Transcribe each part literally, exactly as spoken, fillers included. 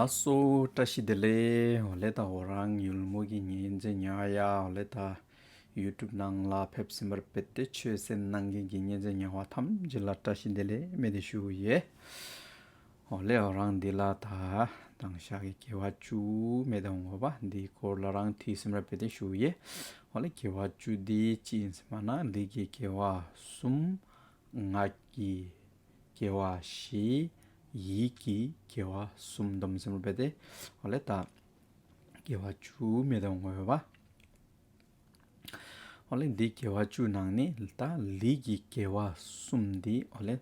ལགས་སོ། བཀྲ་ཤིས་བདེ་ལེགས། འོ་ལེ་ད་འོ་རང་ཡུལ་མོ་གི་ཉེ་ཞ་ཉེ་བ་ཡ། འོ་ལེ་ད་ཡུ་ཊུབ་ནང་ལ་ཕེབས་ཟིན་པར་བེ་ཏེ་ཆོས་སེམས་ནང་གི་ཉེ་ཞ་ཉེ་བ་ཐམས་ཅད་ལ་བཀྲ་ཤིས་བདེ་ལེགས་མེ་དེ་ཞུ་ཡེ། འོ་ལེ་འོ་རང་འདི་ལ་ད་དང་ཤ་གི་དགེ་བ་བཅུ་མེ་དེ་འོང་གོ་བ། འདི་སྐོར་ལ་རང་ཐིག་ཟིན་པར་བེ་ཏེ་ཞུ་ཡེ། འོ་ལེ་དགེ་བ་བཅུ་འདི་ཅི་ཨིན་ཟེར་མ་ན་ལུས་ཀྱི་དགེ་བ་གསུམ། ངག་གི་དགེ་བ་བཞི། ཡིད་ཀྱི་དགེ་བ་གསུམ་དོམ་ཟིན་པར་བེ་ཏེ་འོ་ལེ་ད་དགེ་བ་བཅུ་མེ་དེ་འོང་གོ་ཡོད་པ། འོ་ལེ་འདི་དགེ་བ་བཅུ་ནང་ནེ་ད་ལུས་ཀྱི་དགེ་བ་གསུམ་འདི་འོ་ལེ་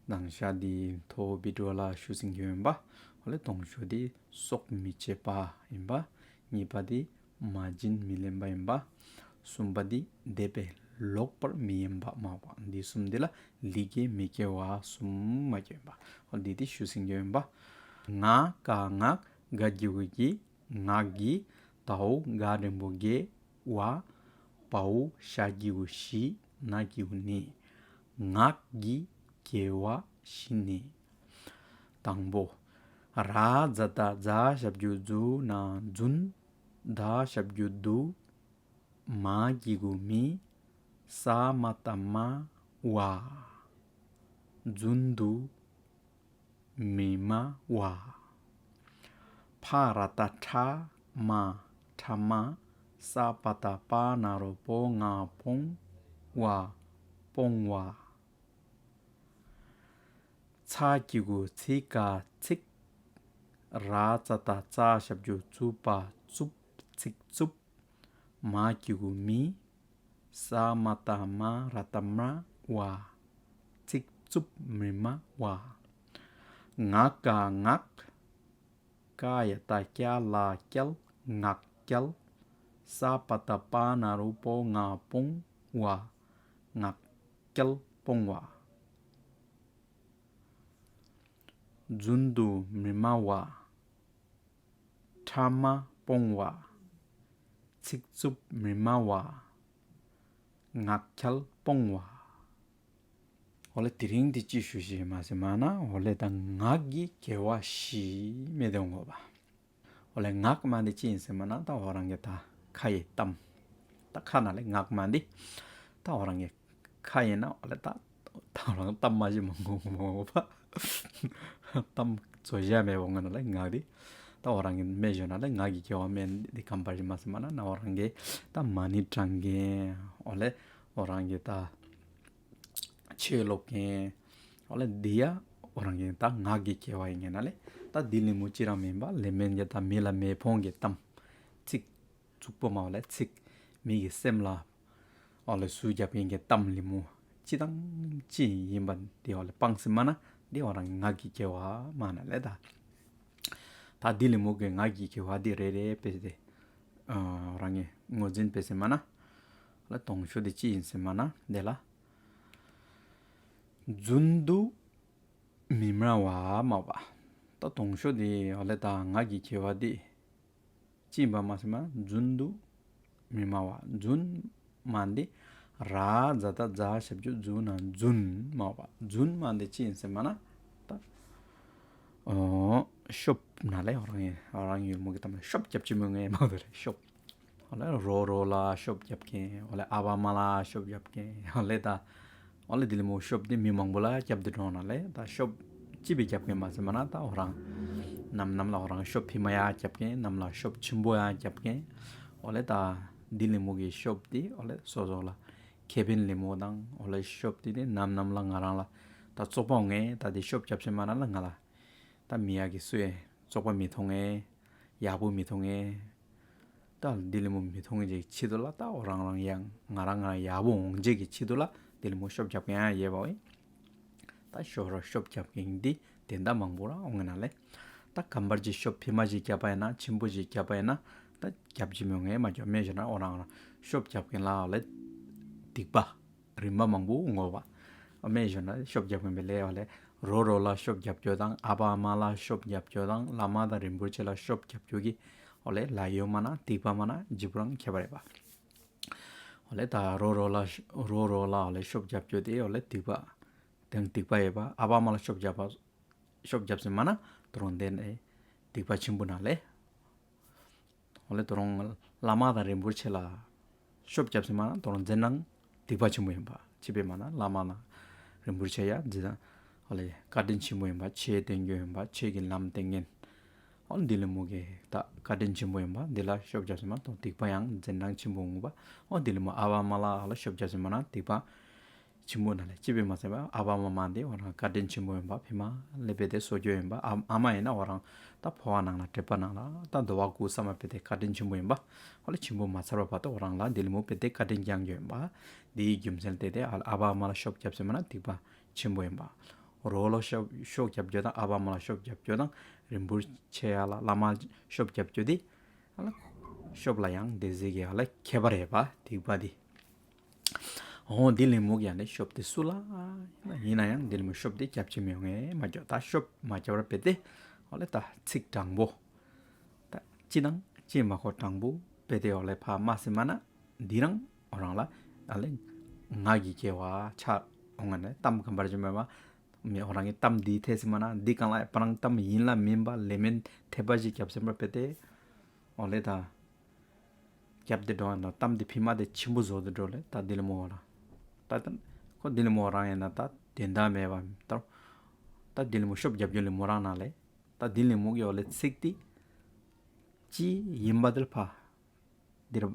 དང་ཤ་འདི་མཐོ་བི་ཌི་ཡོ་ལ་ཞུ་ཟིན་གྱི་ཡོད་པ། འོ་ལེ་དང་ཤོས་འདི་སྲོག་མི་གཅོད་པ་ཨིན་པ། གཉིས་པ་འདི་མ་བྱིན་མི་ལེན་པ་ཨིན་པ། གསུམ་པ་འདི་འདས་པ་ལོག་པར་མི་གཡེམ་པ་མ་པ། འདི་གསུམ་འདི་ལ་ལུས་ཀྱི་མི་དགེ་བ་གསུམ་མ་དགེ་བ་ཨིན་པ། འོ་འདི་འདི་ཞུ་ཟིན་གྱི་ཡོད་པ། ངག་ག་ངག་ག་གི་གུ་གི། ངག་གི། དའོ་ག་འགྲེང་བུ་གེ། བ། བའོ་ཞ་གི་གུ་ཞི། ན་གི་གུ་ནི། ངག་གི་དགེ་བ་བཞི་ནི། དང་པོ། ར་ཛ་ད་རྫ་ཞབས་ཀྱུ་རྫུ་ན་རྫུན། ད་ཞབས་ཀྱུ་དུ། མ་གི་གུ་མི། ས་མ་ཏ་མ་བ། རྫུན་དུ་མི་སྨྲ་བ། ཕ་ར་བཏགས་ཕྲ་མ་ཕྲ་མ། ས་པ་ཏ་པ་ན་རོ་པོ་ང་སྤོང་བ་སྤོང་བ། ཚ་གི་གུ་ཚི་ཀ་ཚིག། ར་ཙ་ཏ་རྩ་ཞབས་ཀྱུ་རྩུ་པ་རྩུབ། ཚིག་རྩུབ། མ་གི་གུ་མི། ས་མ་ཏ་མ་ར་བཏགས་མ་བ། ཚིག་རྩུབ་མི་སྨྲ་བ། ང་ག་ངག། ཀ་ཡ་བཏགས་ཀྱ་ལ་བསྐྱལ། ངག་བསྐྱལ། ས་པ་ཏ་པ་ན་རོ་པོ་ང་སྤོང་བ། ངག་བསྐྱལ་སྤོང་བ། རྫུན་དུ་མི་སྨྲ་བ། ཕྲ་མ་སྤོང་བ། ཚིག་རྩུབ་མི་སྨྲ་བ། ངག་འཁྱལ་སྤོང་བ། འོ་ལེ་དེ་རིང་འདི་ཅི་ཞུ་ཞིག་མ་ཟེར་མ་ན་འོ་ལེ་ད་ངག་གི་དགེ་བ་བཞི་མེ་དེ་འོང་གོ་བ། འོ་ལེ་ངག་མ་འདི་ཅི་ཨིན་ཟེར་མ་ན་ད་འོ་རང་གི་ད་ཁ་ཡི་གཏམ། ད་ཁ་ན་ལེ་ངག་མ་འདི་ད་འོ་རང་གི་ཁ་ཡིན་ན་འོ་ལེ་ད་ད་འོ་རང་གཏམ་མ་ཞིག་མ་གོ་མ་གོ་བ། གཏམ་ཚོ་ཞིག་མེ་འོང་ན་ལེ་ངག་འདི། ད་འོ་རང་གི་མེ་ཞོ་ན་ལེ་ངག་གི་དགེ་བ་མེ་འདི་གམ་པར་ཞིག་མ་ཟེར་མ་ན་ན་འོ་རང་གི་ད་མ་ཎི་བགྲང་མཁན་འོ་ལེ་འོ་རང་གི་ད་ཆོས་སློབ་མཁན་འོ་ལེ་འདི་ཡ་འོ་རང་གི་ད་ངག་གི་དགེ་བ་ཡིན་ན་ལེ་ད་འདི་ལེ་མོ་ཅི་རང་མིན་པ་ལེ་མེན་གི་ད་མི་ལ་མེ་ཕོང་གི་གཏམ་ཚིག་རྩུབ་པོ་མ་འོ་ལེ་ཚིག་མི་གི་སེམས་ལ་འོ་ལེ་ཟུག་རྒྱབ་མཁན་གི་གཏམ་ལེ་མོ་ཅི་དང་ཅི་ཡིན་པ་འདི་འོ་ལེ་སྤང་ཟེར་མ་ན་འདི་འོ་རང་གི་ངག་གི་དགེ་བ་མ་ན་ལེ་ད། ད་འདི་ལེ་མོ་གི་ངག་གི་དགེ་བ་འདི་རེ་རེ་བེ་ཏེ་འོ་རང་གི་ངོས་འཛིན་བེ་ཟེར་མ་ན་ལེ་དང་ཤོས་འདི་ཅི་ཡིན་ཟེར་མ་ན་འདི་ལ་རྫུན་དུ་མི་སྨྲ་བ་མ་བ། ད་དང་ཤོས་འདི་འོ་ལེ་ད་ངག་གི་དགེ་བ་འདི་ཅི་ཡིན་པ་མ་ཟེར་མ་རྫུན་དུ་མི་སྨྲ་བ། རྫུན་མ་འདི་ར་ཛ་ད་རྫ་ཞབས་ཀྱུ་རྫུ་ན་རྫུན་མ་བ། རྫུན་མ་འདི་ཅི་ཡིན་ཟེར་མ་ན་ད་འོ་ཤོབ་ན་ལེ་འོ་རང་ཡུལ་མོ་གི་གཏམ་ལ་ཤོབ་རྒྱབ་ཅི་མོ་ངེ་མ་དོ་རེ་ཤོབ། འོ་ལེ་རོ་རོ་ལ་ཤོབ་རྒྱབ་མཁན། འོ་ལེ་ཨ་བ་མ་ལ་ཤོབ་རྒྱབ་མཁན། འོ་ལེ་ད་འོ་ལེ་འདི་ལེ་མོ་ཤོབ་འདི་མི་མང་པོ་ལ་རྒྱབ་སྟེ་འགྲོ་ན་ལེ་ད་ཤོབ་ཅི་བེ་རྒྱབ་མཁན་མ་ཟེར་མ་ན་ད་འོ་རང་ནམ་ནམ་ལ་འོ་རང་ཤོབ་ཕི་མ་ཡ་རྒྱབ་མཁན། ནམ་ལ་ཤོབ་ཆེན་པོ་ཡ་རྒྱབ་མཁན། འོ་ལེ་ད་འདི་ལེ་མོ་གི་ཤོབ་འདི་འོ་ལེ་སོ་སོ་ལ་ཁེ་ཕན་ལེ་མོ་དང་འོ་ལེ་ཤོབ་འདི་ནི་ནམ་ནམ་ལ་ང་རང་ལ་ད་བཙོག་པ་འོང་ངེ། ད་འདི་ཤོབ་རྒྱབ་ཟེར་མ་ན་ལེ་ང་ལ་ད་མི་ཡ་གི་སུ་ཡེ་བཙོག་པ་མི་མཐོང་ངེ། ཡག་པོ་མི་མཐོང་ངེ། ད་འདི་ལེ་མོ་མི་མཐོང་ངེ་ཅིག་ཕྱི་དོ་ལ་ད་འོ་རང་རང་ཡང་ང་རང་ང་རང་ཡག་པོ་འོང་ཅེས་ཀྱི་ཕྱི་དོ་ལ་འདི་ལེ་མོ་ཤོབ་རྒྱབ་མཁན་ཡང་ཡོད་པ་འོ། ད་ཤོབ་ར་ཤོབ་རྒྱབ་མཁན་འདི་དེ་འདྲ་མང་པོ་ར་འོང་ངེ་ན་ལེ། ད་གམ་པར་ཅིག་ཤོབ་ཕི་མ་ཅིག་རྒྱབ་པ་ཡིན་ན་ཆེན་པོ་ཅིག་རྒྱབ་པ་ཡིན་ན་ད་རྒྱབ་ཅི་མོ་ངེ་མ་རྒྱབ་མེ་ཞོ་ན་འོ་རང་རང་ཤོབ་རྒྱབ་མཁན་ལ་འོ་ལེ་སྡིག་པ་རིམ་པ་མང་པོ་འོང་གོ་བ། མེ་ཞོ་ན་ཤོབ་རྒྱབ་མཁན་བེ་ལེ་འོ་ལེ་རོ་རོ་ལ་ཤོབ་རྒྱབ་རྒྱོ་དང་ཨ་བ་མ་ལ་ཤོབ་རྒྱབ་རྒྱོ་དང་བླ་མ་དང་རིན་པོ་ཆེ་ལ་ཤོབ་རྒྱབ་རྒྱོ་གི་འོ་ལེ་ལ་ཡོད་མ་ན་སྡིག་པ་མ་ན་ཇི་བོ་རང་ཁྱད་པར་ཡོད་པ། འོ་ལེ་ད་རོ་རོ་ལ་རོ་རོ་ལ་འོ་ལེ་ཤོབ་རྒྱབ་རྒྱོ་དེ་འོ་ལེ་སྡིག་པ་དང་སྡིག་པ་ཡོད་པ། ཨ་བ་མ་ལ་ཤོབ་རྒྱབ་པ་ཤོབ་རྒྱབ་ཟེར་མ་ན་དོ་རུང་དེ་ནི་ སྡིག་པ་ཆེན་པོ་ནང་ལས། འོ་ལེ་ད་རུང་བླ་མ་དང་རིན་པོ་ཆེ་ལ་ཤོབ་རྒྱབ་ཅེས་མ་ན་ད་རུང་མཛད་ནང་སྡིག་པ་ཆེན་པོ་ཨིན་པ། ཅི་འབད་མ་ན་བླ་མ་དང་རིན་པོ་ཆེ་ཡ་མཛད་ནང་འོ་ལེ་བཀའ་དྲིན་ཆེན་པོ་ཨིན་པ། ཆོས་སྟོན་རྒྱུ་ཨིན་པ། ཆོས་ཀྱི་ལམ་སྟོན་མཁན། འོ་ལེ་འདི་ལུ་མོ་གི་ད་བཀའ་དྲིན་ཆེན་པོ་ཨིན་པ། འདི་ལ་ཤོབ་རྒྱབ་ཅེས་མ་ན་ད་རུང་སྡིག་པ་ཡང་མཛད་ནང་ཆེན་པོ་འོང་པ། འོ་འདི་ལུ་མོ་ཨ་བ་མ་ལ་ལ་ཤོབ་རྒྱབ་ཅེས་མ་ན་སྡིག་པ་ཆེན་པོ་ནང་ལས། ཅི་འབད་མ་ཟེར་བ་ཨ་བ་མ་མ་འདི་འོ་རང་བཀའ་དྲིན་ཆེན་པོ་ཨིན་པ། ཕི་མ་ལས་འབད་དེ་གསོ་རྒྱུ་ཨིན་པ། ཨ་ཨ་མ་ཨིན་ན་འོ་རང་ད་འཕོ་བ་ནང་ལ་འབྲེལ་བ་ནང་ལ་ད་འདོ་བ་སྐུ་བསམ་པ་འབད་དེ་བཀའ་དྲིན་ཆེན་པོ་ཨིན་པ། འོ་ལེ་ཆེན་པོ་མ་ཚར་བ་བར་དུ་འོ་རང་ལ་འདི་ལུ་མོ་འབད་དེ་བཀའ་དྲིན་བསྐྱང་རྒྱུ་ཨིན་པ། འདི་རྒྱུ་མཚན་ལས་ཏེ་ཏེ་ཨ་བ་མ་ལ་ཤོབ་རྒྱབ་ཅེས་མ་ན་སྡིག་པ་ཆེན་པོ་ཨིན་པ། རོགས་ལ་ཤོབ་ཤོབ་རྒྱབ་རྒྱུ་དང་ཨ་བ་མ་ལ་ཤོབ་རྒྱབ་རྒྱུ་དང་རིན་པོ་ཆེ་ཡ་ལ་བླ་མ་ཤོབ་རྒྱབ་རྒྱུ་འདི་ཨ་ལ་ཤོབ་ལ་ཡང་དེ་ཟིག་གི་ཨ་ལ་ཁྱད་པར་ཡོད་པ་སྡིག་པ་འདི། འོ་འདི་ལུ་མོ་གི་ཡང་ལེ་ཤོབ་འདི་སུ་ལ་ཨིན་ན་ཡང་འདི་ལུ་མོ་ཤོབ་འདི་རྒྱབ་ཅེས་མི་འོང་ངེ་མ་འགྱོ། ད་ཤོབ་མ་རྒྱབ་པར་འབད་དེ་འོ་ལེ་ད་ཚིག་དྲང་པོ་ད་ཅི་ནང་ཅི་མ་ཁོ་དྲང་པོ་འབད་དེ་འོ་ལེ་ཕར་མ་ཟེར་མ་ན་འདི་རང་འོ་རང་ལ་ཨ་ལེ་ང་རྒྱལ་སྐྱེ་བ་ཆ་འོང་ང་ནི་གཏམ་ག་འབད་ར་ཅིག་མེད་པ། མི་འོ་རང་གི་གཏམ་འདི་འཐད་ཟེར་མ་ན་འདི་གང་ལ་ཨ་པ་རང་གཏམ་ཨིན་ལ་མེན་པ་ལེ་མེན་འཐད་པ་ཞིག་རྒྱབ་ཟེར་བ་འབད་དེ་འོ་ལེ་ད་རྒྱབ་སྟེ་འགྲོ་ན་གཏམ་འདི་ཕི་མ་དེ་ཆེན་པོ་བཟོ་སྟེ་འགྲོ་ལེ། ད་འདི་ལུ་མོ་འོ་རང་ད་ད་ཁོ་འདི་ལུ་མོ་འོ་རང་ཨིན་ན་ད་དོན་དག་མེད་པ་ད་ད་འདི་ལུ་མོ་ཤོབ་རྒྱབ་རྒྱུ་ལུ་མོ་རང་ནང་ལས་ད་འདི་ལུ་མོ་གི་འོ་ལེ་ཚིག་འདི་ཅི་ཨིན་པ་འདི་ལ་ཕར་འདི་ར་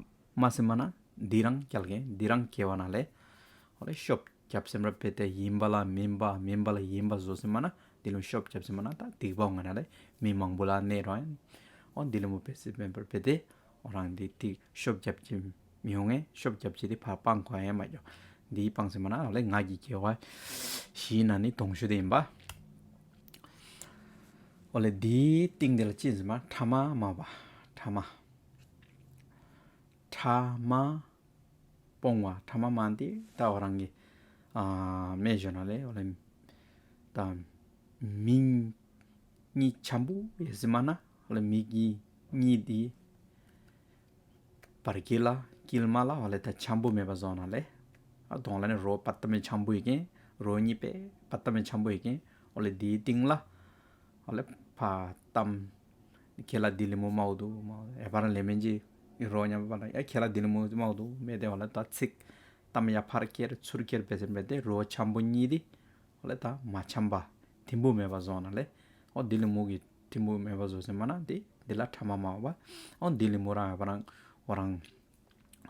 མ་ཟེར་མ་ན་འདི་རང་སྐྱལ་གེ་འདི་རང་སྐྱེ་བ་ན་ལེ། འོ་ལེ་ཤོབ་རྒྱབ་ཟེར་བ་འབད་དེ་ཨིན་པ་ལ་མེན་པ་མེན་པ་ལ་ཨིན་པ་བཟོ་ཟེར་མ་ན་འདི་ལུ་ཤོབ་རྒྱབ་ཟེར་མ་ན་ད་སྡིག་པ་འོང་ང་ན་ལེ་མི་མང་པོ་ལ་གནོད་རུང་། འོ་འདི་ལུ་མོ་འབད་ཟེར་བ་འབད་དེ་འོ་རང་འདི་ཏིག་ཤོབ་རྒྱབ་ཅེས་མི་འོང་ངེ། ཤོབ་རྒྱབ་ཅེས་འདི་ཕར་སྤང་དགོ་ཡ་མ་འགྱོ། འདི་སྤང་ཟེར་མ་ན་འོ་ལེ་ང་རྒྱལ་སྐྱེ་བ་བཞི་ནང་ནི་དོང་ཤུ་འདི་ཨིན་པ། འོ་ལེ་འདིའི་སྟེང་འདི་ལ་ཅི་ཨིན་ཟེར་མ་ན་ཕྲ་མ་མ་བ་ཕྲ་མ། ཕྲ་མ་སྤོང་བ། ཕྲ་མ་མ་འདི་ད་འོ་རང་གི་ཨ་མེ་ཞོ་ན་ལེ་འོ་ལེ་ད་མིག་གཉིས་འཆམ་པོ་ཡོད་ཟེར་མ་ན་འོ་ལེ་མིག་གི་གཉིས་འདི་བར་དཀྱིལ་ལ་དཀྱིལ་མ་ལ་འོ་ལེ་ད་འཆམ་པོ་མེད་པ་བཟོ་ན་ལེ། ཨ་དོང་ལ་ནི་རོ་པ་ཏ་མེ་འཆམ་པོ་ཡོད་གེ། རོ་གཉིས་པེ་པ་ཏ་མེ་འཆམ་པོ་ཡོད་གེ། འོ་ལེ་འདིའི་སྟེང་ལ་འོ་ལེ་ཕར་གཏམ་ཁེ་ལ་འདི་ལུ་མོ་མའོ་དུ་མའོ་ཨེ་བ་ར་ལེ་མེན་ཅི་རོ་ཉམ་པ་ལ་ཡ་ཁེ་ལ་འདི་ལུ་མོ་མའོ་དུ་མེད་དེ་འོ་ལེ་ད་ཚིག་གཏམ་ཡ་ཕར་ཁྱེར་ཚུར་ཁྱེར་འབད་ཟེར་འབད་དེ་རོ་འཆམ་པོ་གཉིས་འདི་འོ་ལེ་ད་མ་འཆམ་པ་ཐིམ་པོ་མེད་པ་བཟོ་ན་ལེ། འོ་འདི་ལུ་མོ་གི་ཐིམ་པོ་མེད་པ་བཟོ་ཟེར་མ་ན་འདི་འདི་ལ་ཕྲ་མ་མ་བ། འོ་འདི་ལུ་མོ་རང་ཨེ་བ་རང་འོ་རང་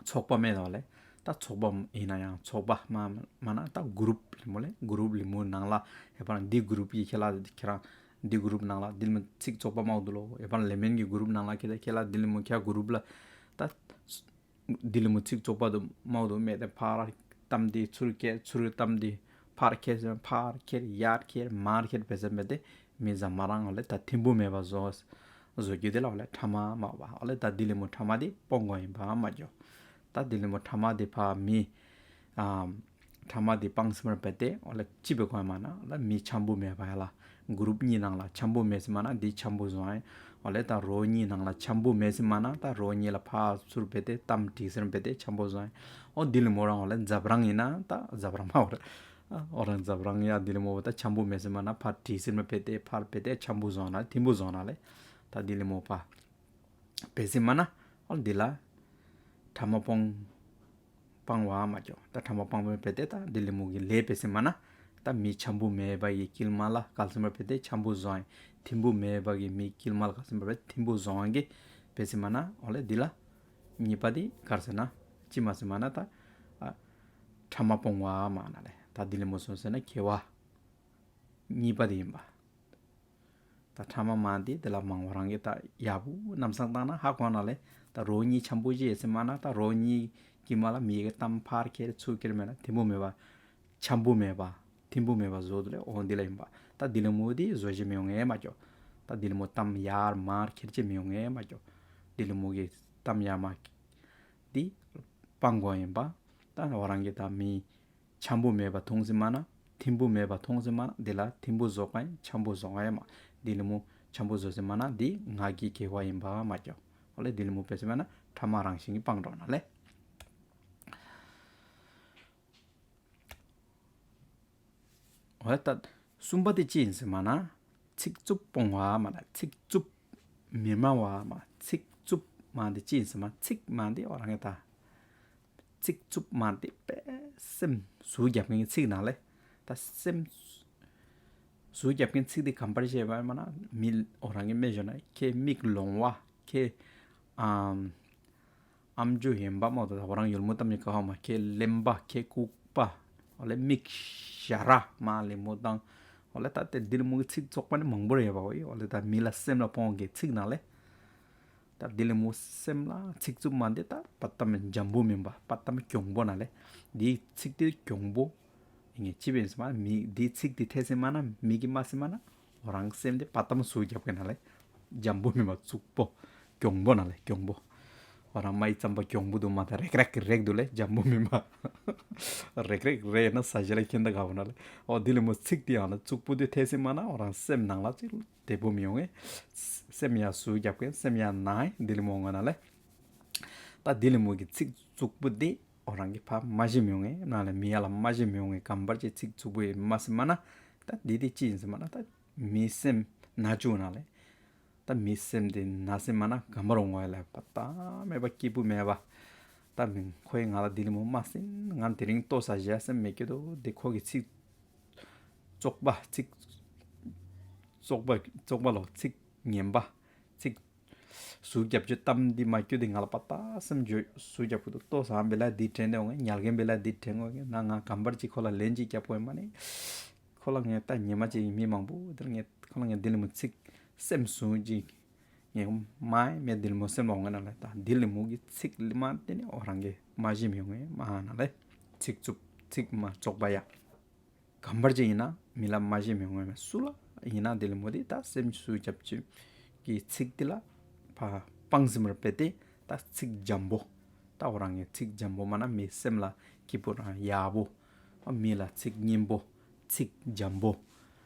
ཚོགས་པ་མེད་དོ་ལེ། ད་ཚོགས་པ་ཨིན་ན་ཡང་ཚོགས་པ་མ་མ་ན་ད་གུ་རུབ་ལུ་མོ་ལེ། གུ་རུབ་ལུ་མོ་ནང་ལ་ཨེ་བ་རང་འདི་གུ་རུབ་ཀྱི་ཁེ་ལ་ཁྱེད་རང་འདི་གུ་རུབ་ནང་ལ་འདི་ལུ་མོ་ཚིག་ཚོགས་པ་མའོ་དུ་ལོ། ཨེ་བ་རང་ལེ་མེན་གྱི་གུ་རུབ་ནང་ལ་ཁེ་ད་ཁེ་ལ་འདི་ལུ་མོ་ཁེ་གུ་རུབ་ལ་ད་འདི་ལུ་མོ་ཚིག་ཚོགས་པ་དུ་མའོ་དུ་མེད་དེ་ཕར་གཏམ་འདི་ཚུར་ཁྱེར་ཚུར་གཏམ་འདི་ཕར་ཁྱེར་ཕར་ཁྱེར་ཡར་ཁྱེར་མར་ཁྱེར་འབད་ཟེར་འབད་དེ་མི་ཟ་མ་རང་འོ་ལེ་ད་ཐིམ་པོ་མེད་པ་བཟོ་བཟོ་རྒྱུ་དེ་ལ་འོ་ལེ་ཕྲ་མ་མ་བ། འོ་ལེ་ད་འདི་ལུ་མོ་ཕྲ་མ་འདི་སྤོང་དགོ་ཨིན་པ་མ་འགྱོ། ད་འདི་ལུ་མོ་ཕྲ་མ་འདི་ཕར་མི་ཨ་ཕྲ་མ་འདི་སྤང་ཟེར་བ་འབད་དེ་འོ་ལེ་ཅི་འབད་དགོ་ཨིན་མ་ན་འོ་ལེ་མི་འཆམ་པོ་མེད་པ་ཡ་ལ་གུ་རུབ་གཉིས་ནང་ལ་འཆམ་པོ་མེད་ཟེར་མ་ན་འདི་འཆམ་པོ་བཟོ་ཨིན། འོ་ལེ་ད་རོ་གཉིས་ནང་ལ་འཆམ་པོ་མེད་ཟེར་མ་ན་ད་རོ་གཉིས་ལ་ཕར་ཚུར་འབད་དེ་གཏམ་དྲིས་ཟེར་བ་འབད་དེ་འཆམ་པོ་བཟོ་ཨིན། འོ་འདི་ལུ་མོ་རང་འོ་ལེ་ཛབ་རང་ཨིན་ན་ད་ཛབ་རང་མ་འོ་རེ། འོ་རང་ཛབ་རང་ཡ་འདི་ལུ་མོ་ད་འཆམ་པོ་མེད་ཟེར་མ་ན་ཕར་དྲིས་ཟེར་བ་འབད་དེ་ཕར་འབད་དེ་འཆམ་པོ་བཟོ་ན་ཐིམ་པོ་བཟོ་ན་ལེ། ད་འདི་ལུ་མོ་ཕར་འབད་ཟེར་མ་ན་འོ་འདི་ལ་ཕྲ་མ་སྤོང་སྤང་བ་མ་འགྱོ། ད་ཕྲ་མ་སྤང་བ་འབད་དེ་ད་འདི་ལུ་མོ་གི་ལེ་འབད་ཟེར་མ་ན་ད་མི་འཆམ་པོ་མེད་པ་གི་དཀྱིལ་མ་ལ་གལ་ཟེར་བ་འབད་དེ་འཆམ་པོ་བཟོ་ཨིན། ཐིམ་པོ་མེད་པ་གི་མི་དཀྱིལ་མ་ལ་གལ་ཟེར་བ་འབད་དེ་ཐིམ་པོ་བཟོ་ཨིན་གི་འབད་ཟེར་མ་ན་འོ་ལེ་འདི་ལ་གཉིས་པ་འདི་ག་ར་ཟེར་ན་ཅི་མ་ཟེར་མ་ན་ད་ཨ་ཕྲ་མ་སྤོང་བ་མ་ན་ལེ། ད་འདི་ལུ་མོ་སོང་ཟེར་ན་ཁེ་བ་གཉིས་པ་འདི་ཨིན་པ། ད་ཕྲ་མ་མ་འདི་དེ་ལ་མང་བ་རང་གི་ད་ཡག་པོ་ནམ་སང་བཏང་ན་ཧ་གོ་ན་ལེ། ད་རོ་གཉིས་འཆམ་པོ་ཅིག་ཡོད་ཟེར་མ་ན་ད་རོ་གཉིས་དཀྱིལ་མ་ལ་མི་གི་གཏམ་ཕར་ཁྱེར་ཚུར་ཁྱེར་མེད་ན་ཐིམ་པོ་མེད་པ་འཆམ་པོ་མེད་པ་ཐིམ་པོ་མེད་པ་བཟོ་དུ་ལེ། འོ་འདི་ལ་ཨིན་པ། ད་འདི་ལུ་མོ་འདི་བཟོ་ཅེས་མི་འོང་ངེ་མ་འགྱོ། ད་འདི་ལུ་མོ་གཏམ་ཡར་མར་ཁྱེར་ཅེས་མི་འོང་ངེ་མ་འགྱོ། འདི་ལུ་མོ་གི་གཏམ་ཡར་མར་འདི་སྤང་དགོ་ཨིན་པ། ད་ང་རང་གི་ད་མི་འཆམ་པོ་མེད་པ་མཐོང་ཟེར་མ་ན་ཐིམ་པོ་མེད་པ་མཐོང་ཟེར་མ་ན་འདི་ལ་ཐིམ་པོ་བཟོ་དགོ་ཨིན། འཆམ་པོ་བཟོ་དགོ་ཨིན་མ། འདི་ལུ་མོ་འཆམ་པོ་བཟོ་ཟེར་མ་ན་འདི་ང་རྒྱལ་སྐྱེ་བ་ཨིན་པ་མ་འགྱོ། འོ་ལེ་འདི་ལུ་མོ་འབད་ཟེར་མ་ན་ཕྲ་མ་རང་བཞིན་གྱིས་སྤང་འགྲོ་ན་ལེ། འོ་ད་གསུམ་པ་འདི་ཅི་ཨིན་ཟེར་མ་ན་ཚིག་རྩུབ་སྤོང་བ་མ་ན་ཚིག་རྩུབ་ མི་སྨྲ་བ་མ་ཚིག་རྩུབ་མ་འདི་ཅི་ཨིན་ཟེར་མ་ཚིག་མ་འདི་འོ་རང་གི་ད་ཚིག་རྩུབ་མ་འདི་དཔེ་སེམས་ཟུག་རྒྱབ་མཁན་གྱི་ཚིག་ནང་ལས་ད་སེམས་ཟུག་རྒྱབ་མཁན་ཚིག་འདི་གམ་པར་ཅིག་ཡོད་པ་མ་ན་མི་འོ་རང་གི་སྨྲས་ཞོར་ན་ཁྱེད་མིག་ལོང་བ་ཁྱེད་ཨམ་ཨམ་ཅོག་ཡན་པ་མོ་ད་འོ་རང་ཡོལ་མོ་བཏང་མི་ཀ་ཧོ་མ་ཁྱེད་གླེན་པ་ཁྱེད་ལྐུགས་པ་འོ་ལེ་མིག་ཞར་ར་མ་ལེ་མོ་དང་འོ་ལེ་ད་དེ་འདི་ལེ་མོ་གི་ཚིག་བཙོག་པ་ནི་མང་པོ་རེ་ཡོད་པ་འོ་ལེ་ད་མི་ལ་སེམས་ལ་ཕོག་གི་ཚིག་ནང་ལས་ད་འདི་ལེ་མོ་སེམས་ལ་ཚིག་རྩུབ་མ་འདི་ད་པ་ཏམ་འཇམ་པོ་མིན་པ་པ་ཏམ་གྱོང་པོ་ན་ལེ། འདི་ཚིག་འདི་གྱོང་པོ་ཨིན་ངེ་ཅི་བེན་སེ་མ་མི་འདི་ཚིག་འདི་ཐེ་སེ་མ་ན་མི་གི་མ་སེ་མ་ན་འོ་རང་སེམས་འདི་པ་ཏམ་ཟུག་རྒྱབ་གི་ན་ལེ། འཇམ་པོ་མིན་པ་རྩུབ་པོ་གྱོང་པོ་ན་ལེ་གྱོང་པོ། འོ་རང་མ་ཡི་རྩམ་པ་གྱོང་པོ་འདུག་མ་ད་རེག་རེག་རེག་འདུག་ལེ་འཇམ་པོ་མིན་པ། རེག་རེག་རེག་ན་ས་ཞ་ལ་ཁྱེན་ད་ག་བོ་ན་ལེ། འོ་འདི་ལེ་མོ་ཚིག་འདི་ཡང་ན་རྩུབ་པོ་འདི་ཐེ་སེ་མ་ན་འོ་རང་སེམས་ནང་ལ་ཅིག་བདེ་པོ་མི་ཡོང་ངེ། སེམས་ཡ་ཟུག་རྒྱབ་གི་སེམས་ཡ་ན་ཡི་འདི་ལེ་མོ་ང་ན་ལེ། ད་འདི་ལེ་མོ་གི་ཚིག་རྩུབ་པོ་འདི་འོ་རང་གི་ཕ་མ་ཞིམ་ཡོང་ངེ་ན་ལེ་མི་ཡ་ལ་མ་ཞིམ་ཡོང་ངེ་གམ་པར་ཅིག་ཚིག་རྩུབ་པོ་ཡི་མ་སེ་མ་ན་ད་འདི་འདི་ཅི་ཨིན་སེ་མ་ན་ད་མི་སེམས་ན་ཅུ་ན་ལེ། ད་མི་སེམས་འདི་ན་སེ་མ་ན་གམ་པར་འོང་བ་ལེ་པ་ཏམ་མེད་པ་སྐྱིད་པོ་མེད་པ། ད་མི་ཁོའི་ང་ལ་འདི་ལེ་མོ་མ་སེ་ང་དེ་རིང་ལྟོས་ས་ཞ་སེམས་མེད་ཀྱི་འདུག་འདི་ཁོ་གི་ཚིག་བཙོག་པ་ཚིག་བཙོག་པ་བཙོག་པ་ལོ་ཚིག་ངན་པ་ཚིག་ཟུག་རྒྱབ་ཅོ་གཏམ་འདི་མ་སྐྱོ་འདི་ང་ལ་པ་ཏ་སེམས་ཇོ་ཟུག་རྒྱབ་ཀུ་འདུག་ལྟོས་ས་བེ་ལ་འདི་དྲན་ཏེ་འོང་ངེ་ཉལ་གེན་བེ་ལ་འདི་དྲན་འོང་ངེ་ན་ང་གམ་པར་ཅིག་ཁོ་ལ་ལན་ཅིག་རྒྱབ་དགོས་མ་ནི་ཁོ་ལ་ངེ་ད་ཉེ་མ་ཅིག་མི་མང་པོ་འདི་ལ་ངེ་ཁོ་ལ་ངེ་འདི་ལེ་མོ་ཚིག་སེམས་ཟུག་ཅིག་ངེ་མ་མེད་འདི་ལེ་མོ་སེམས་འོང་ངེ་ན་ལ་ད་འདི་ལེ་མོ་གི་ཚིག་ལེ་མ་དེ་ནི་འོ་རང་གི་མ་ཞིམ་ཡོང་ངེ་མ་ན་ལེ་ཚིག་རྩུབ་ཚིག་མ་བཙོག་པ་ཡ། གམ་པར་ཅིག་ཨིན་ན་མི་ལ་མ་ཞིམ་ཡོང་ངེ་མེད་སུ་ལ་ཨིན་ན་འདི་ལེ་མོ་འདི་ད་སེམས་ཟུག་རྒྱབ་ཅིག་གི་ཚིག་འདི་ལ་ཕ་སྤང་ཟིན་པར་བེ་ཏེ་ད་ཚིག་འཇམ་པོ་ད་འོ་རང་གི་ཚིག་འཇམ་པོ་མ་ན་མི་སེམས་ལ་སྐྱིད་པོ་རང་ཡག་པོ་མི་ལ་ཚིག་སྙན་པོ་ཚིག་འཇམ་པོ་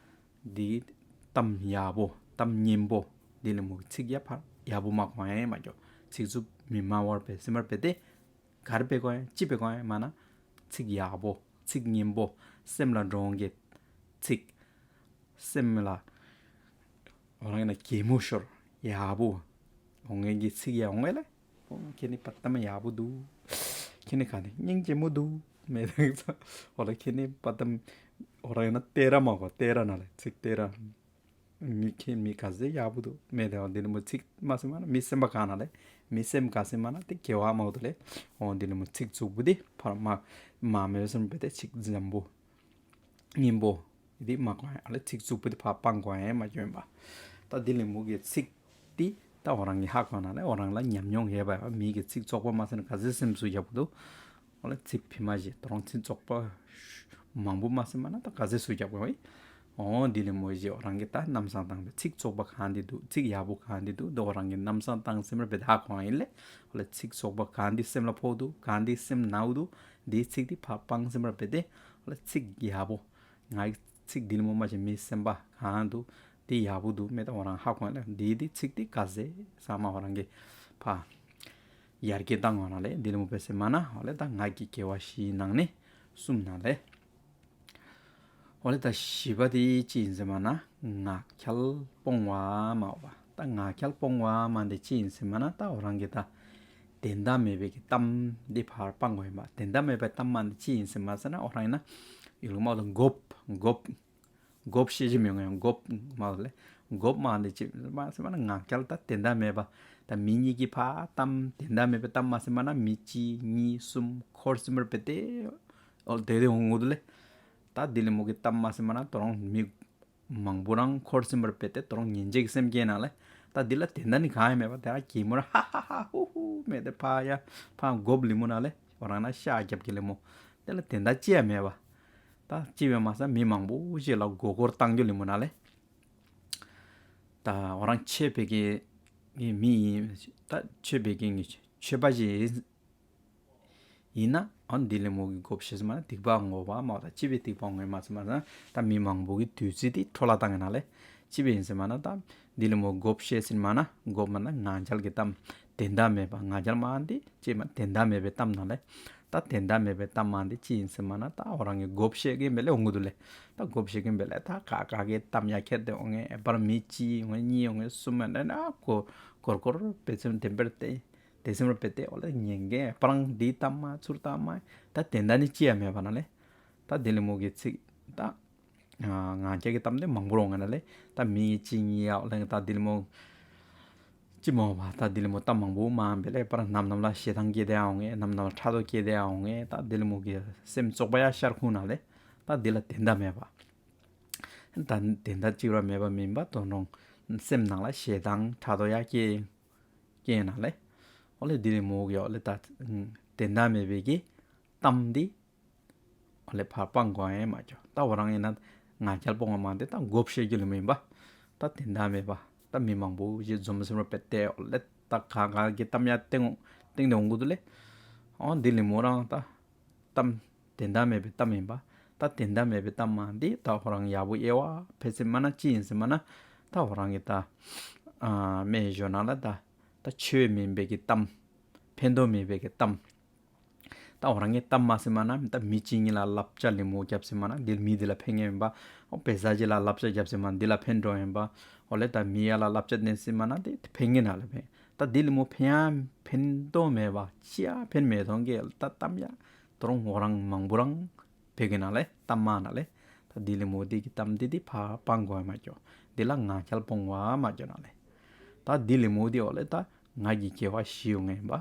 འདི་གཏམ་ཡག་པོ་གཏམ་སྙན་པོ་འདི་ལེ་མོ་གི་ཚིག་ཡ་ཕ་ཡག་པོ་མ་གོ་ཨེ་མ་ཀྱོ་ཚིག་རྩུབ་མི་སྨྲ་བར་བེ་ཟིན་པར་བེ་ཏེ་ག་རེ་བེ་གོ་ཨེ་ཅི་བེ་གོ་ཨེ་མ་ན་ཚིག་ཡག་པོ་ཚིག་སྙན་པོ་སེམས་ལ་འགྲོ་འོང་གི་ཚིག་སེམས་ལ་འོ་རང་ན་གད་མོ་ཤོར་ཡག་པོ་འོང་ངེ་གི་ཚིག་ཡ་འོང་ངེ་ལེ། ཁྱེད་ནི་པ་ཏམ་ཡག་པོ་འདུག་ཁྱེད་ནི་ག་ནི་སྙིང་རྗེ་མོ་འདུག་མེད་ད་འོ་ལེ་ཁྱེད་ནི་པ་ཏམ་འོ་རང་ན་ཏེ་ར་མ་གོ་ཏེ་ར་ན་ལེ་ཚིག་ཏེ་ར། མི་ཁྱེད་མི་ག་ཟེ་ཡག་པོ་འདུག་མེད་དེ་འོ་འདི་ནི་མོ་ཚིག་མ་སེ་མ་ན་མི་སེམས་པ་ག་ན་ལེ། མི་སེམས་ག་སེ་མ་ན་དེ་གེ་བ་མ་འོ་དོ་ལེ། འོ་འདི་ནི་མོ་ཚིག་རྩུབ་པོ་འདི་ཕར་མ་མ་མེད་སེམས་པ་དེ་ཚིག་འཇམ་པོ་སྙན་པོ་འདི་མ་གོ་ཨ་ལེ་ཚིག་རྩུབ་པོ་འདི་ཕར་སྤང་གོ་ཨེ་མ་ཀྱོ་ཨིན་པ། ད་འདི་ལེ་མོ་གི་ཚིག་འདི་ད་འོ་རང་གི་ཧ་གོ་ན་ལེ་འོ་རང་ལ་ཉམས་མྱོང་ཡོད་པ་མི་གི་ཚིག་བཙོག་པ་མ་སེ་ན་ག་ཟེ་སེམས་སུ་ཡག་པོ་འདུག་འོ་ལེ་ཚིག་ཕི་མ་ཞིག་ཏོ་རང་ཚིག་བཙོག་པ་མང་པོ་མ་སེ་མ་ན་ད་ག་ཟེ་སུ་རྒྱབ་དགོས་ཨེ། འོ་འདི་ལེ་མོ་ཞིག་འོ་རང་གི་ད་རྣམ་གསང་བཏང་བའི་ཚིག་བཙོག་པ་གང་འདི་འདུག་ཚིག་ཡག་པོ་གང་འདི་འདུག་འདི་འོ་རང་གི་རྣམ་གསང་བཏང་སེམས་ར་བེ་ད་ཧ་གོ་ཨིན་ལེ། འོ་ལེ་ཚིག་བཙོག་པ་གང་འདི་སེམས་ལ་ཕོག་འདུག་གང་འདི་སེམས་ནའུ་འདུག་འདིའི་ཚིག་འདི་ཕར་སྤང་སེམས་ར་བེ་དེ་འོ་ལེ་ཚིག་ཡག་པོ་ང་གི་ཚིག་འདི་ལེ་མོ་མ་ཞིག་མི་སེམས་པ་གང་འདུག་འདི་ཡག་པོ་འདུག་མེད་ད་འོ་རང་ཧ་གོ་ཨིན་ལེ། འདི་འདི་ཚིག་འདི་ག་ཟེ་ས་མ་འོ་རང་གི་ཕར་ཡར་རྒྱས་བཏང་འོ་ན་ལེ། འདི་ལེ་མོ་བེ་སེ་མ་ན་འོ་ལེ་ད་ང་གི་དགེ་བ་བཞིའི་ནང་ནས་གསུམ་ན་ལེ། འོ་ལེ་ད་བཞི་པ་དེ་ཅི་ཨིན་ཟེར་མ་ན་ངག་འཁྱལ་སྤོང་བ་མ་འོ་བ། ད་ངག་འཁྱལ་སྤོང་བ་མ་འདི་ཅི་ཨིན་ཟེར་མ་ན་ད་འོ་རང་གི་ད་དོན་དག་མེད་པའི་གི་གཏམ་འདི་ཕར་སྤང་དགོས་ཨིན་པ། དོན་དག་མེད་པའི་གཏམ་མ་འདི་ཅི་ཨིན་ཟེར་མ་ཟེར་ན་འོ་རང་ཨིན་ན་ཡུལ་མ་འོ་ད་མགོ་མགོ་མགོ་བཤད་ཅི་མི་ཡོང་ཡང་མགོ་མ་ལེ། མགོ་མ་འདི་ཅི་མ་ཟེར་མ་ན་ངག་འཁྱལ་ད་དོན་དག་མེད་པ། ད་མི་གཉིས་ཀྱི་ཕར་གཏམ་དོན་དག་མེད་པའི་གཏམ་མ་ཟེར་མ་ན་མི་གཅིག་གཉིས་གསུམ་འཁོར་ཟིན་པར་བེ་དེ་འོ་དེ་དེ་འོང་འོ་དོ་ལེ། ད་འདི་ལེ་མོ་གི་གཏམ་མ་ཟེར་མ་ན་ཏོ་རང་མི་མང་པོ་རང་འཁོར་ཟིན་པར་བེ་དེ་ཏོ་རང་ཉན་ཅེས་ཀྱི་སེམས་སྐྱེ་ན་ལེ། ད་འདི་ལ་དོན་དག་ནི་གང་ཡང་མེད་པ་དེ་རང་གད་མོ་ར་ཧ་ཧ་ཧ་ཧུ་ཧུ་མེད་དེ་ཕར་ཡ་ཕར་མགོ་ལེ་མོ་ན་ལེ་འོ་རང་ན་ཤ་རྒྱབ་ཀྱི་ལེ་མོ་དེ་ལ་དོན་དག་ཅི་ཡང་མེད་པ། ད་ཅི་བེ་མ་ཟེར་མི་མང་པོ་ཞིག་ལ་མགོ་སྐོར་བཏང་རྒྱུ་ལེ་མོ་ན་ལེ། ད་འོ་རང་ཆོས་པའི་གི་མི་ཡིན་ད་ཆོས་པའི་གི་ཆོས་པ་ཞིག་ཡིན་ན་འོ་འདི་ལེ་མོ་གི་མགོ་བཤད་ཟེར་མ་ན་སྡིག་པ་འོང་བ་མ་འོ་ད་ཅི་བེ་སྡིག་པ་འོང་ངེ་མ་ཟེར་མ་ན་ད་མི་མང་པོ་གི་བདུད་རྩི་དེ་འཕྲོ་བརླག་བཏང་ངེ་ན་ལེ། ཅི་བེ་ཡིན་ཟེར་མ་ན་ད་འདི་ལེ་མོ་མགོ་བཤད་ཟེར་མ་ན་མགོ་མ་ན་ངག་འཁྱལ་གྱི་གཏམ་ དོན་དག་མེད་པ་ང་རྒྱལ་མ་འདི་ཅི་མ་དོན་དག་མེད་པའི་གཏམ་ནང་ལས། ད་དོན་དག་མེད་པའི་གཏམ་མ་འདི་ཅི་ཡིན་ཟེར་མ་ན་ད་འོ་རང་གི་མགོ་བཤད་ཀྱིན་པས་ལས་འོང་གི་འདུག་ལས། ད་མགོ་བཤད་ཀྱིན་པས་ལས་ད་ག་ག་གི་གཏམ་ཡ་ཁྱེར་ཏེ་འོང་ངེ་ཨེ་པར་མི་གཅིག་འོང་ངེ་གཉིས་འོང་ངེ་གསུམ་འོང་ངེ་ན་གོ་གོར་གོར་པེ་ཚེམ་དེམ་པར་ཏེ་དེ་སེམས་ར་པེ་ཏེ་འོ་ལས་ཉན་གེ་ཨེ་པར་འདི་གཏམ་མ་ཚུར་གཏམ་མ་ད་དོན་དག་ནི་ཅི་ཡ་མེད་པ་ན་ལས། ད་དེ་ལས་མོ་གི་ཚིག་ད། ང་རྒྱལ་གྱི་གཏམ་དེ་མང་པོ་རོང་ང་ན་ལས། ད་མི་གཅིག་གཉིས་ཡ་ལས་ད་དེ་ལས་མོ་ཅི་མོ་བ་ད་དེ་ལས་མོ་གཏམ་མང་པོ་མ་འབད་ལས་པར་ནམ་ནམ་ལ་ཞེ་སྡང་སྐྱེ་དེ་འོང་ངེ་ནམ་ནམ་ལ་ཕྲག་དོག་སྐྱེ་དེ་འོང་ངེ་ད་དེ་ལས་མོ་གི་སེམས་བཙོག་པ་ཡ་ཤར་ཁུངས་ན་ལས། ད་དེ་ལ་དོན་དག་མེད་པ། ད་དོན་དག་ཅིག་ར་མེད་པ་མིན་པ་དོན་རུང་སེམས་ནང་ལ་ཞེ་སྡང་ཕྲག་དོག་ཡ་སྐྱེ་སྐྱེ་ན་ལས། འོ་ལས་དེ་ལས་མོ་གི་འོ་ལས་ད་དོན་དག་མེད་པའི་གི་གཏམ་འདི། འོ་ལས་ཕར་སྤང་དགོས་ཡ་མ་ཅོ། ད་འོ་རང་ཡིན་ན་ང་རྒྱལ་སྤོང་བ་མ་འདི་ད་མགོ་བཤད་རྒྱུ་ལས་མིན་པ། ད་དོན་དག་མེད་པ། ད་མི་མང་པོ་ཞིག་འཛོམས་སེམས་ར་པེ་ཏེ་འོ་ལས་ད་ག་ག་གི་གཏམ་ཡ་སྟེང་སྟེང་ནས་འོང་གི་འདུག་ལས། འོ་འདི་ལས་མོ་རང་ད་གཏམ་དོན་དག་མེད་པའི་གཏམ་ཡིན་པ། ད་དོན་དག་མེད་པའི་གཏམ་མ་འདི་ད་འོ་རང་ཡག་པོ་དབྱེ་བ་ཕེ་ཟེར་མ་ན་ཅི་ཡིན་ཟེར་མ་ན། ད་འོ་རང་གི་ད་ཨ་མེ་ཞོ་ན་ལ་ད་ད་ཆོས་མིན་པའི་གི་གཏམ་ཕན་ཐོགས་མིན་པའི་གི་གཏམ། ད་འོ་རང་གི་གཏམ་མ་ཟེར་མ་ན་ད་མི་གཅིག་གཉིས་ལ་བསླབ་བྱ་ལེ་མོ་རྒྱབ་ཟེར་མ་ན་འདི་མི་འདི་ལ་ཕན་ངེ་ཡིན་པ། འོ་བེ་ས་ཅིག་ལ་བསླབ་བྱ་རྒྱབ་ཟེར་མ་ན་འདི་ལ་ཕན་འགྲོ་ཡིན་པ། འོ་ལས་ད་མི་ཡ་ལ་བསླབ་བྱ་བསྟན་ཟེར་མ་ན་འདི་ཕན་ངེ་ན་ལ་ཕན། ད་འདི་ལེ་མོ་ཕན་ཡ་ཕན་ཐོགས་མེད་པ་ཅི་ཡ་ཕན་མེད་མཐོང་གི་ད་གཏམ་ཡ་ད་རུང་འོ་རང་མང་པོ་རང་ཕེ་གི་ན་ལེ་གཏམ་མ་ན་ལེ། ད་འདི་ལེ་མོ་འདི་གི་གཏམ་འདི་འདི་ཕར་སྤང་དགོས་མ་ཅོ། འདི་ལ་ང་རྒྱལ་སྤོང་བ་མ་ཅོ་ན་ལེ། ད་འདི་ལེ་མོ་འདི་འོ་ལེ་ད་ང་གི་དགེ་བ་བཞི་ཡོང་ངེ་ཡིན་པ།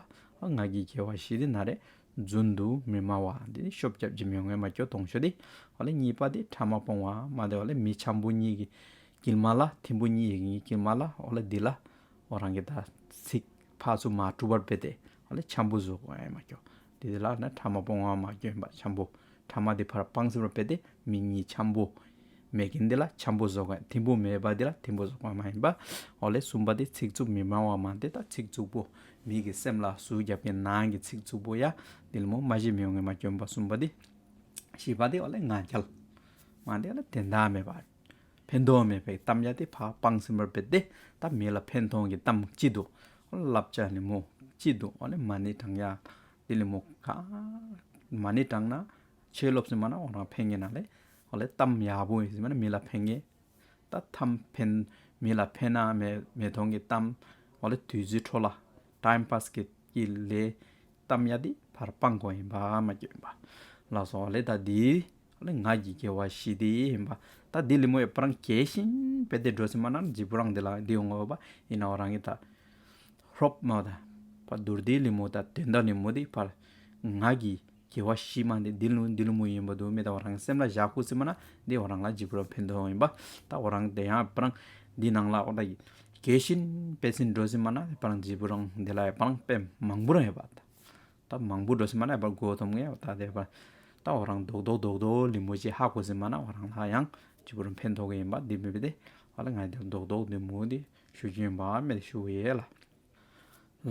ང་གི་དགེ་བ་བཞི་འདི་ན་རེ་རྫུན་དུ་མི་སྨྲ་བ་འདི་ཤོབ་རྒྱབ་ཅིག་མི་ཡོང་ངེ་མ་ཅོ་དོང་ཤོ་འདི། འོ་ལེ་གཉིས་པ་འདི་ཕྲ་མ་སྤོང་བ་མ་འདི་འོ་ལེ་མི་འཆམ་པོ་གཉིས་ཀྱི་དཀྱིལ་མ་ལ་ཐིམ་པོ་གཉིས་ཀྱི་དཀྱིལ་མ་ལ་འོ་ལེ་འདི་ལ་འོ་རང་གི་ད་ཚིག་ཕར་ཚུར་མ་གྲུབ་པར་ཕེ་སྟེ་འོ་ལེ་འཆམ་པོ་བཟོ་དགོས་ཡ་མ་ཅོ། འདི་འདི་ལ་ན་ཕྲ་མ་སྤོང་བ་མ་ཅོ་ཡིན་པ་འཆམ་པོ། ཕྲ་མ་འདི་ཕར་སྤངས་ཟིན་པར་ཕེ་སྟེ་མི་གཉིས་འཆམ་པོ་མེད་མཁན་འདི་ལ་འཆམ་པོ་བཟོ་དགོས་ཡ། ཐིམ་པོ་མེད་པ་འདི་ལ་ཐིམ་པོ་བཟོ་དགོས་ཡ་མ་ཡིན་པ། འོ་ལེ་གསུམ་པ་འདི་ཚིག་རྩུབ་མི་སྨྲ་བ་མ་འདི་ད་ཚིག་རྩུབ་པོ་མི་གི་སེམས་ལ་ཟུག་རྒྱབ་མཁན་ནང་གི་ཚིག་རྩུབ་པོ་ཡ་འདི་ལེ་མོ་མ་གཞི་མི་ཡོང་ངེ་མ་ཅོ་ཡིན་པ་གསུམ་པ་འདི། བཞི་པ་འདི་འོ་ལེ་ང་རྒྱལ་མ་འདི་འོ་ལེ་དོན་དག་མེད་པ། ཕན་ཐོགས་མེད་པའི་གཏམ་ཡ་དེ་ཕར་སྤངས་ཟིན་པར་ཕེ་སྟེ་ད་མི་ལ་ཕན་ཐོགས་ཀྱི་གཏམ་ཅི་འདུག་བསླབ་བྱ་ལེ་མོ་ཅི་འདུག་འོ་ལེ་མ་ཎི་བགྲང་ཡ་དེ་ལེ་མོ་ག་མ་ཎི་བགྲང་ན་ཆོས་སློབ་ཟིན་མ་ན་འོ་རང་ཕན་ངེ་ན་ལེ། འོ་ལེ་གཏམ་ཡག་པོ་ཡིན་ཟིན་མ་ན་མི་ལ་ཕན་ངེ། ད་གཏམ་ཕན་མི་ལ་ཕན་ན་མེད་མི་མཐོང་གི་གཏམ་འོ་ལེ་དུས་ཚོད་འཕྲོ་ལ་ཊའིམ་པཱས་ཀྱི་ཀྱི་ལེ་གཏམ་ཡ་དེ་ཕར་སྤང་དགོས་ཡིན་པ་མ་ཅོ་ཡིན་པ། ལགས་སོ་ལེ་ད་འདི་ལེ་ང་གི་དགེ་བ་བཞི་འདི་ཡིན་པ། ད་འདི་ལེ་མོ་ཡ་པ་རང་གལ་ཤིན་ཕེ་སྟེ་འགྲོ་ཟིན་མ་ན་འཇིགས་པོ་རང་འདི་ལ་འདི་ཡོང་ངོ་བ་ཡིན་ན་འོ་རང་གི་ད་ཧྲོབ་མ་ད་ཕར་དུར་འདི་ལེ་མོ་ད་དོན་དག་ལེ་མོ་འདི་ཕར་ང་གི་དགེ་བ་བཞི་མ་འདི་འདི་ལུ་འདི་ལུ་མོ་ཡིན་པ་འདུག་མེད་ད་འོ་རང་སེམས་ལ་བཞག་ཁུ་ཟིན་མ་ན་འདི་འོ་རང་ལ་འཇིགས་པོ་རང་ཕན་ཐོགས་ཡིན་པ། ད་འོ་རང་དེ་ཡང་པ་རང་འདི་ནང་ལ་འོ་ད་གལ་ཤིན་ཕེ་ཟིན་འགྲོ་ཟིན་མ་ན་པ་རང་འཇིགས་པོ་རང་འདི་ལ་པ་རང་དཔེ་མང་པོ་རང་ཡོད་པ། ད་མང་པོ་འགྲོ་ཟིན་མ་ན་པ་རང་མགོ་འཐོམ་ངེ་ད་དེ་པ་ད་འོ་རང་རྡོག་རྡོག་རྡོག་རྡོག་ལེ་མོ་ཅིག་ཧ་གོ་ཟིན་མ་ན་འོ་རང་ལ་ཡང་འཇིགས་པོ་རང་ཕན་ཐོགས་ཀྱི་ཡིན་པ་འདི་མེད་པ་དེ་འོ་ལེ་ང་འདི་རྡོག་རྡོག་ལེ་མོ་འདི་ཞུ་རྒྱུ་ཡིན་པ་མེད་ཞུ་ཡེ་ལ།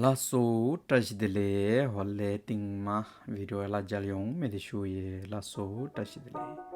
ལགས་སོ་བཀྲ་ཤིས་བདེ་ལེགས། འོ་ལེ་རྟིང་མ་བི་ཌི་ཡོ་ལ་མཇལ་ཡོང་མེད་དེ་ཞུ་ཡེ། ལགས་སོ་བཀྲ་ཤིས་བདེ་ལེགས།